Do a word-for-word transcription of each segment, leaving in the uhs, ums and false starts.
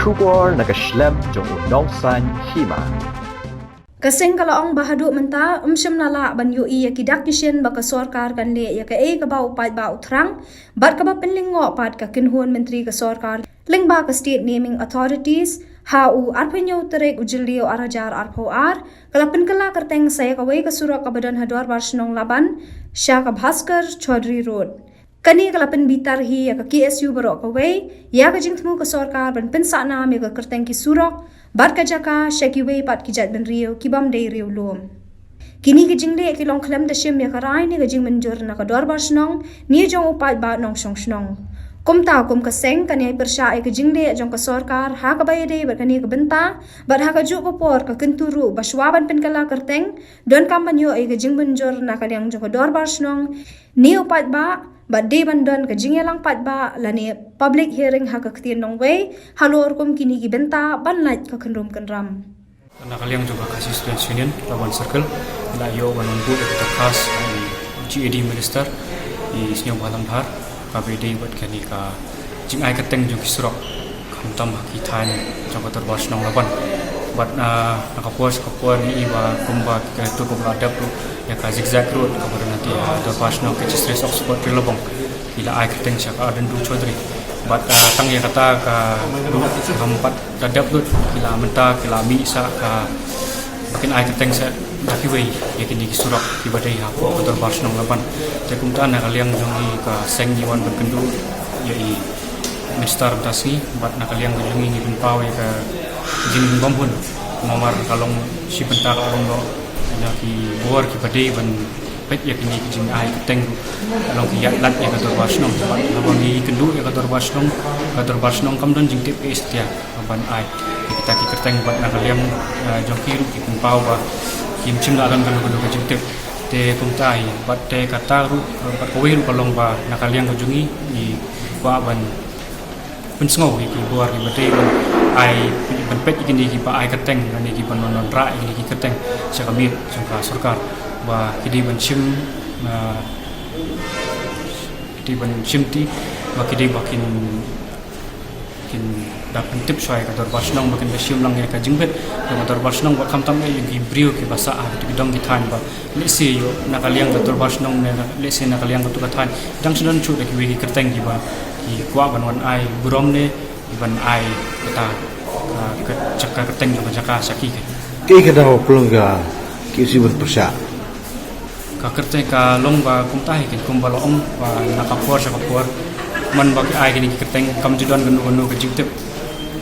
Khubor na ka shlem jong u Nongsaiñ Hima. Ka seng ka la ong ba haduh mynta ym shym la lah ban ïohi ïa ki dak ki shin ba ka sorkar kan leh ïa kaei kaba u paidbah u thrang bad kaba pynlyngngoh pat ka kynhun myntri ka sorkar lyngba ka State Naming Authorities. Ha u arphew hynñiew tarik u Jylliew ar hajar arphew ar ka la pynkylla kyrteng sa ïa kawei ka surok kaba don ha Dorbar Shnong Laban sha ka Bhaskar Chaudhary Road. Kane ka la pynbitar hi ïa ka K S U baroh kawei ïa ka jingthmu ka sorkar ban pynsah nam ïa ka kyrteng ki surok bad ka jaka sha kiwei pat ki jaitbynriew ki bym dei riewlum. Kine ki jingleh ki long khlem da shim ïa ka rai ne ka jingmynjur na ka Dorbar Shnong ne jong u paidbah nongshong shnong. Kumta kum ka seng kan ïai pyrshah ïa ka jingleh jong ka sorkar ha kaba ïadei bad kane ka bynta bad ha kajuh ka por ka kyntu ruh ba shuwa ban pynkylla kyrteng donkam ban ïoh ïa ka jingmynjur na ka liang jong ka Dorbar Shnong ne u paidbah bad dei ban don ka jingïalang paidbah lane public hearing ha ka ktien nongwei halor kum kine ki bynta ban lait ka kynrum kynram. Na ka liang jong ka Khasi Students Union Laban Circle la ïoh ban wan buh ïa ka dorkhas ha i G A D Minister i Sniawbhalang Dhar kaba ïadei bad kane ka jingai kyrteng jong ki surok khamtam ha ki thaiñ jong ka Dorbar Shnong Laban. Bad na ka por sha ka por ngi i ba kumba ki kyntu kumba la dep ruh ïa ka zigzag road kaba don hangtei ha Dorbar Shnong ka Chief Justice Oxford Riew Labong ki la ai kyrteng sha ka Ardent Chaudhary. Bad tang ïa kata ka ruh kam pat da dep lut ki la mynta ki la mih sa ka ba kin ai kyrteng sa da kiwei ïa kine ki surok kiba dei hapoh ka Dorbar Shnong Laban. Te kumta na ka liang jong ngi ka seng ngi wan ban kynduh ïa i Minister mynta sngi bad na ka liang ka jong ngi ngi pynpaw ïa ka jingbymhun. Namar ka long shi bynta ka long noh na ki bor kiba dei ban peit ïa kine ki jingai kyrteng ruh ka long ki ïaid lad ïa ka Dorbar Shnong bad haba ngi kynduh ïa ka Dorbar Shnong, ka Dorbar Shnong kam don jingtip ei satia ban ai ïa kita ki kyrteng bad na ka liang jong ki ruh ki pynpaw ba kim shym la don kano kano ka jingtip. Te kumta hi bad te kata ruh bad kawei ruh ka long ba na ka liang ka jong ngi ngi kwah ban pynsngew ïa ki bor kiba dei ban ai ban peit ïa kine kiba ai kyrteng lane kiba wanrah ïa kine ki kyrteng sha ka miet jong ka sorkar ba ki dei ban shim ki dei ban shim ti ba ki dei ba kin kin da pyntip shuwa ïa ka Dorbar Shnong ba kin da shim lang ïa ka jingbit ïa ka Dorbar Shnong ba khamtam ïa ki briew kiba sah ha ki dong ki thaiñ ba lehse ïoh na ka liang ka Dorbar Shnong ne lehse na ka liang ka tu ka thaiñ dang sdang shuh da kiwei ki kyrteng kiba ki kwah ban wan ai burom ne ban ai kata ka jaka kyrteng jong ka jaka sha ki. Kaei ka daw pynlong ka K S U ban pyrshah? Ka kyrteng ka long ba kumta hi kin kumba la ong ba na ka por sha ka por man ba ki ai kine ki kyrteng kam ju don kano kano ka jingtip,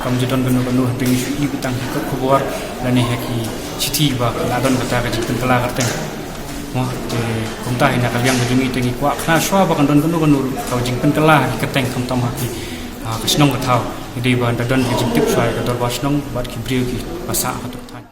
kam ju don kano kano hynrei ngi shu i ba tang ha ki kot khubor lane ha ki shithi ba la don kata ka jingpynkylla kyrteng. Mo te kumta hi na ka liang ka jong ngi te ngi kwah khnang shuwa ba kan don kano kano ka jingpynkylla ha ki kyrteng khamtam ha ki ka shnong ka thaw. Ngi dei ba da don ka jingtip shuwa ïa ka Dorbar Shnong bad ki briew kiba sah ha ka tu ka thaiñ.